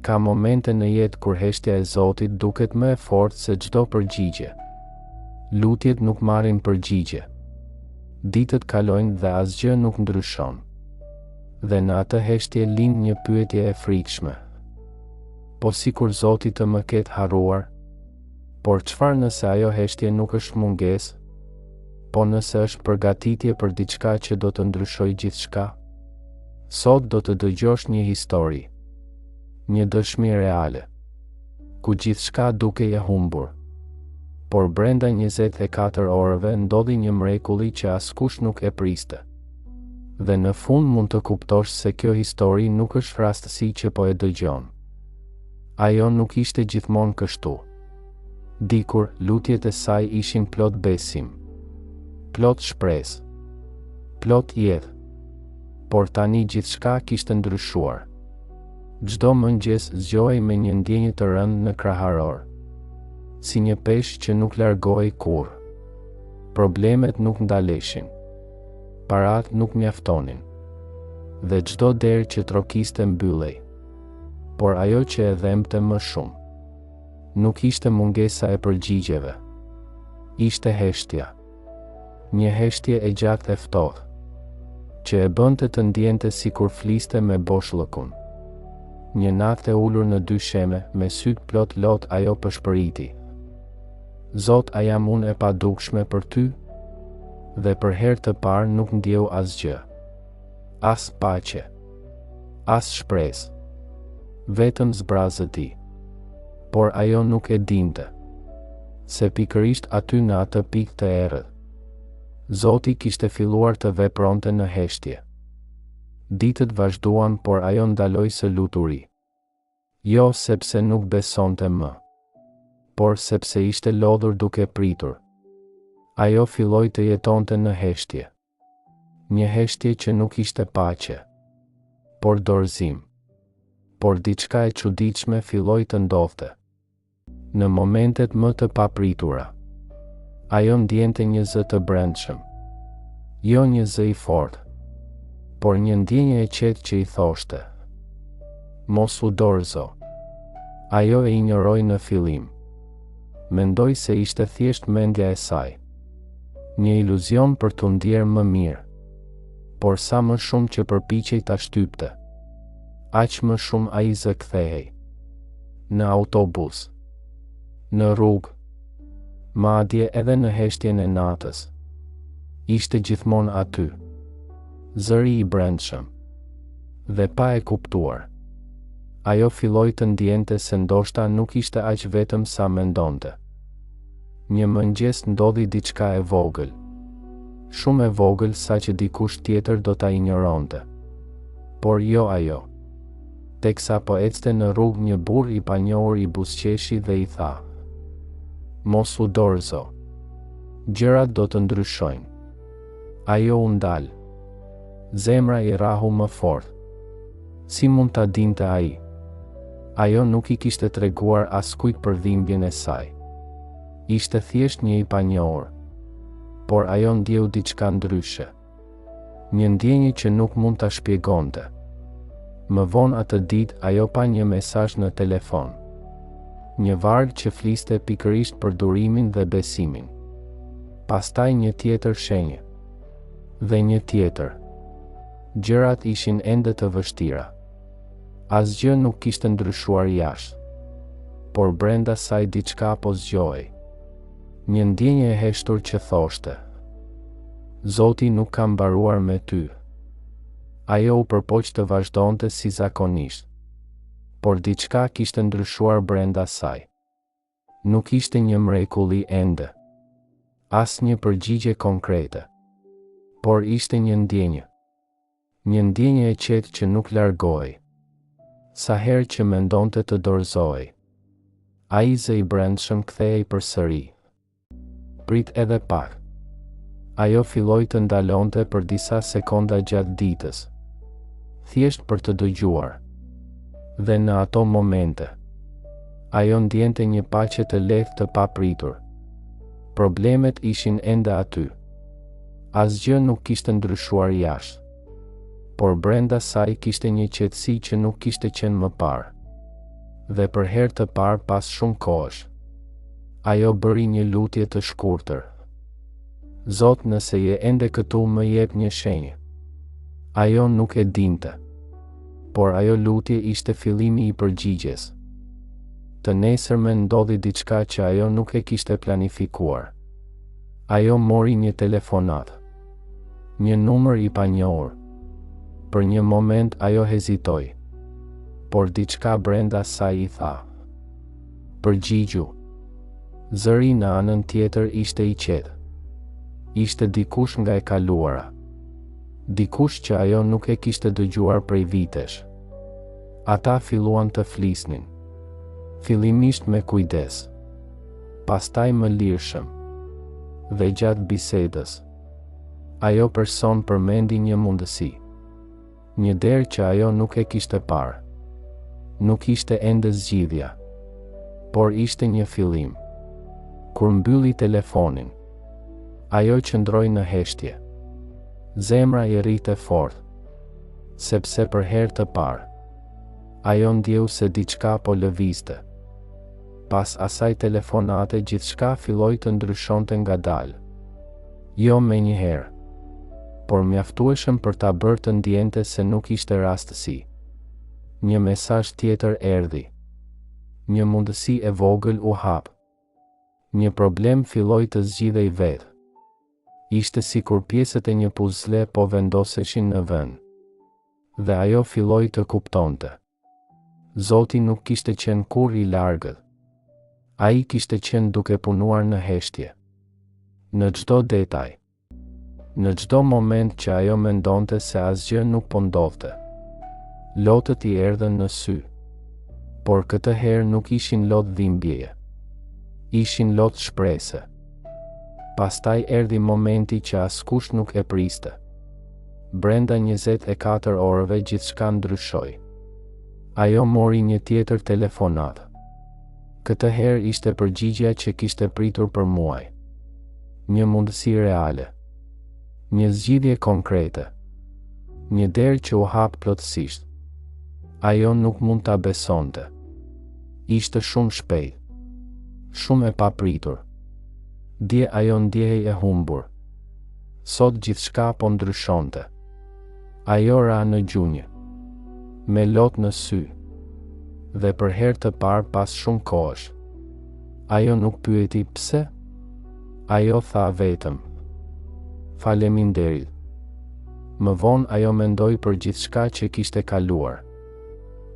Ka momente në jetë kur heshtja e Zotit duket më e fortë se çdo përgjigje. Lutjet nuk marrin përgjigje. Ditët kalojnë dhe asgjë nuk ndryshon. Dhe në atë heshtje lind një pyetje e frikshme. Po sikur Zoti të më ketë harruar? Por çfarë nëse ajo heshtje nuk është mungesë? Po nëse është përgatitje për diçka që do të ndryshojë gjithçka? Sot do të dëgjosh një histori. Një dëshmi reale. Ku gjithçka dukej e humbur. Por brenda 24 orëve ndodhi një mrekulli që askush nuk e priste. Dhe në fund mund të kuptosh se kjo histori nuk është rastësi që po e dëgjon. Ajo nuk ishte gjithmonë kështu. Dikur, lutjet e saj ishin plot besim. Plot shpresë. Plot jetë. Por tani gjithçka kishte ndryshuar. Çdo mëngjes zgjohej me një ndjenjë të rëndë në kraharor. Si një peshë që nuk largohej kurrë. Problemet nuk ndaleshin. Paratë nuk mjaftonin. Dhe çdo derë që trokiste mbyllej. Por ajo që e dhembte më shumë nuk ishte mungesa e përgjigjeve. Ishte heshtja. Një heshtje e gjatë e ftohtë, që e bënte të ndiente sikur fliste me boshllëkun. Një natë e ulur në dysheme, me sytë plot lot ajo pëshpëriti. Zot a jam unë e padukshme për ty? Dhe për herë të parë nuk ndjeu asgjë. As paqe. As shpresë. Vetëm zbrazëti. Por ajo nuk e dinte. Se pikërisht aty në atë pikë të errët. Zoti kishte filluar të vepronte në heshtje. Ditët vazhduan por ajo ndaloi së luturi. Jo sepse nuk besonte më. Por sepse ishte lodhur duke pritur. Ajo filloi të jetonte në heshtje. Një heshtje që nuk ishte paqe. Por dorëzim. Por diçka e çuditshme filloi të ndodhte. Në momentet më të papritura. Ajo ndjente një zë të brendshëm. Jo një zë i fortë. Por një ndjenjë e qetë që i thoshte. Mos u dorëzo. Ajo e injoroi në fillim. Mendoi se ishte thjesht mendja e saj. Një iluzion për t'u ndjerë më mirë. Por sa më shumë që përpiqej ta shtypte, aq më shumë ai zë kthehej. Në autobus. Në rrugë. Madje edhe në heshtjen e natës. Ishte gjithmonë aty. Zëri i brendshëm. Dhe pa e kuptuar. Ajo filloi të ndiente se ndoshta nuk ishte aq vetëm sa mendonte. Një mëngjes ndodhi diçka e vogël. Shumë e vogël saqë dikush tjetër do ta injoronte. Por jo ajo. Teksa po ecte në rrugë një burrë i panjohur i buzëqeshi dhe i tha. Mos u dorëzo. Gjërat do të ndryshojnë. Ajo u ndal. Zemra i rrahu më fort. Si mund ta dinte ai? Ajo nuk i kishte treguar askujt për dhimbjen e saj. Ishte thjesht një i panjohur. Por ajo ndjeu diçka ndryshe. Një ndjenjë që nuk mund ta shpjegonte. Më vonë atë ditë ajo pa një mesazh në telefon. Një varg që fliste pikërisht për durimin dhe besimin. Pastaj një tjetër shenjë. Dhe një tjetër. Gjërat ishin ende të vështira. Asgjë nuk kishte ndryshuar jashtë. Por brenda saj diçka po zgjohej. Një ndjenjë e heshtur që thoshte. Zoti nuk ka mbaruar me ty. Ajo u përpoq të vazhdonte si zakonisht. Por diçka kishte ndryshuar brenda saj. Nuk ishte një mrekulli ende. As një përgjigje konkrete. Por ishte një ndjenjë. Një ndjenjë e qetë që nuk largohej. Sa herë që mendonte të dorëzohej. Ai zë i brendshëm kthehej përsëri. Prit edhe pak. Ajo filloi të ndalonte për disa sekonda gjatë ditës. Thjesht për të dëgjuar. Dhe në ato momente, ajo ndjente një paqe të lehtë të papritur. Problemet ishin ende aty. Asgjë nuk kishte ndryshuar jashtë. Por brenda saj kishte një qetësi që nuk kishte qenë më parë. Dhe për herë të parë pas shumë kohësh, ajo bëri një lutje të shkurtër. Zot nëse je ende këtu më jep një shenjë. Ajo nuk e dinte. Por ajo lutje ishte fillimi i përgjigjes. Të nesërmen ndodhi diçka që ajo nuk e kishte planifikuar. Ajo mori një telefonatë. Një numër i panjohur. Për një moment ajo hezitoi. Por diçka brenda saj i tha. Përgjigju. Zëri në anën tjetër ishte i qetë. Ishte dikush nga e kaluara. Dikush që ajo nuk e kishte dëgjuar prej vitesh. Ata filluan të flisnin. Fillimisht me kujdes. Pastaj më lirshëm. Dhe gjatë bisedës, ajo person përmendi një mundësi. Një derë që ajo nuk e kishte parë. Nuk ishte ende zgjidhja. Por ishte një fillim. Kur mbylli telefonin, ajo qëndroi në heshtje. Zemra i rrihte fort. Sepse për herë të parë, ajo ndjeu se diçka po lëvizte. Pas asaj telefonate gjithçka filloi të ndryshonte ngadalë. Jo menjëherë. Por mjaftueshëm për ta bërë të ndiente se nuk ishte rastësi. Një mesazh tjetër erdhi. Një mundësi e vogël u hap. Një problem filloi të zgjidhej vetë. Ishte sikur pjesët e një puzle po vendoseshin në vend. Dhe ajo filloi të kuptonte. Zoti nuk kishte qenë kurrë i largët. Ai kishte qenë duke punuar në heshtje. Në çdo detaj. Në çdo moment që ajo mendonte se asgjë nuk po ndodhte. Lotët i erdhën në sy. Por këtë herë nuk ishin lot dhimbjeje. Ishin lot shprese. Pastaj erdhi momenti që askush nuk e priste. Brenda 24 orëve gjithçka ndryshoi. Ajo mori një tjetër telefonatë. Këtë herë ishte përgjigja që kishte pritur për muaj. Një mundësi reale. Një zgjidhje konkrete. Një derë që u hap plotësisht. Ajo nuk mund ta besonte. Ishte shumë shpejt. Shumë e papritur. Dje ajo ndjehej e humbur. Sot gjithçka po ndryshonte. Ajo ra në gjunjë. Me lot në sy. Dhe për herë të parë pas shumë kohësh. Ajo nuk pyeti pse? Ajo tha vetëm. Faleminderit. Më vonë ajo mendoi për gjithçka që kishte kaluar.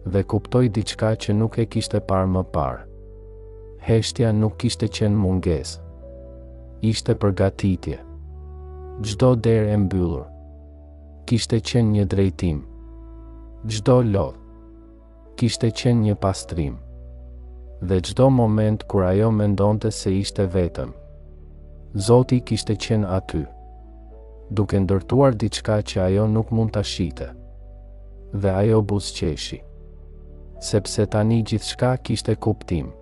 Dhe kuptoi diçka që nuk e kishte parë më parë. Heshtja nuk kishte qenë mungesë. Ishte përgatitje. Çdo derë e mbyllur kishte qenë një drejtim. Çdo lot kishte qenë një pastrim. Dhe çdo moment kur ajo mendonte se ishte vetëm, Zoti kishte qenë aty, duke ndërtuar diçka që ajo nuk mund ta shihte. Dhe ajo buzëqeshi. Sepse tani gjithçka kishte kuptim.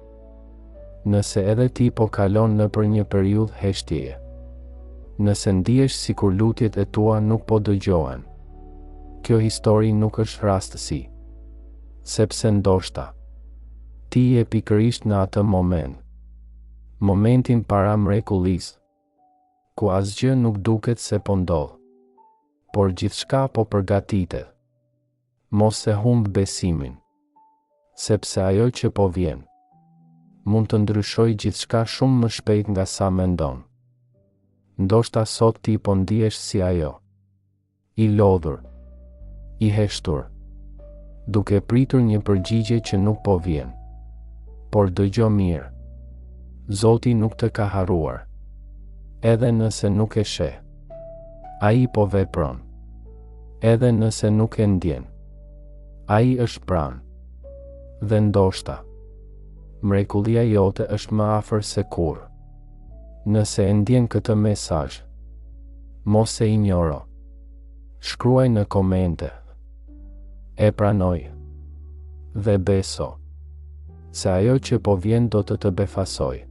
Nëse edhe ti po kalon nëpër një periudhë heshtjeje. Nëse ndihesh sikur lutjet e tua nuk po dëgjohen. Kjo histori nuk është rastësi. Sepse ndoshta ti je pikërisht në atë moment. Momentin para mrekullisë. Ku asgjë nuk duket se po ndodh. Por gjithçka po përgatitet. Mos e humb besimin. Sepse ajo që po vjen mund të ndryshojë gjithçka shumë më shpejt nga sa mendon. Ndoshta sot ti po ndihesh si ajo. I lodhur. I heshtur. Duke pritur një përgjigje që nuk po vjen. Por dëgjo mirë. Zoti nuk të ka harruar. Edhe nëse nuk e sheh. Ai po vepron. Edhe nëse nuk e ndjen. Ai është pranë. Dhe ndoshta. Mrekullia jote është më afër se kurrë. Nëse e ndjen këtë mesazh, mos e injoro. Shkruaj në komente. E pranoj. Dhe beso. Se ajo që po vjen do të të befasojë.